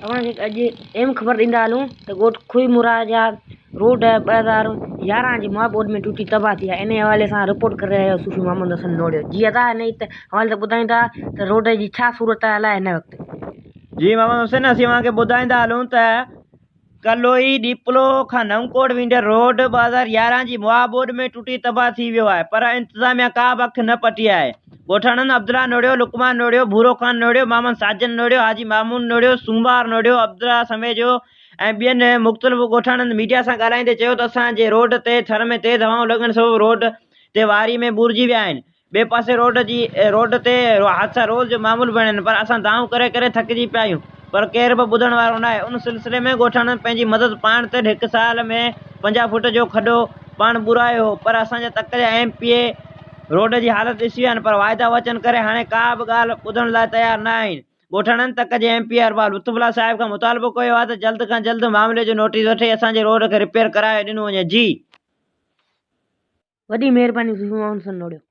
اوهان کي اڄ اهم خبر ڏيندا هلون ته ڳوٺ کوئي مراد جا روڊ 2011 جي مها ٻوڏ ۾ ٽٽي تباهه ٿي ويا انهي حوالي سان رپورٽ ڪري رهيو صوفي محمد حسن نوڙيو جي ادا انهي حوالي سان ٻڌائيندا ته روڊ جي ڇا صورتحال آهي هن وقت. جي محمد حسين اسين اوهان کي ٻڌائيندا هلون ته ڪلوئي ڏيپلو کان نئون ڪوٽ ويندڙ روڊ 2011 جي مها ٻوڏ ۾ ٽٽي تباهه ٿي ويو آهي پر انتظاميا ڪا به اک نه پٽي آهي. ڳوٺاڻن عبدالله نوڙيو، لقمان نوڙيو، ڀورو خان نوڙيو، محمد ساجن نوڙيو، حاجي مامون نوڙيو، سومار نوڙيو، عبدالله سميجو ۽ ٻين مختلف ڳوٺاڻن ميڊيا سان ڳالهائيندي چيو ته اسان جي روڊ تي ٿر ۾ تيز هوائون لڳڻ سبب روڊ تي واري ۾ ٻورجي ويا آهن. ٻئي پاسي روڊ جي روڊ تي حادثا روز جو معمول بڻيل آهن پر اسان دانهون ڪري ڪري ٿڪجي پيا آهيون پر ڪير به ٻڌڻ وارو ناهي ان سلسلي ۾ ڳوٺاڻن پنهنجي مدد پاڻ تحت هڪ سال ۾ 50 فوٽ جو کڏو پاڻ ٻورايو هو پر اسان جا تڪ جا ايم پي اي روڊ جي حالت ڏسي ويا آهن پر واعدا وچن ڪري هاڻي ڪا به ڳالهه ٻڌڻ لاء تيار نه آهن ڳوٺاڻن تڪ جي ايم پي اي ارباب لطف الله صاحب کان مطالبو ڪيو آهي ته جلد کان جلد معاملي جو نوٽيس وٺي اسان جي روڊ کي رپيئر ڪرائي ڏنو وڃي جي. وڏي مهرباني صوفي محمد حسن نوڙيو.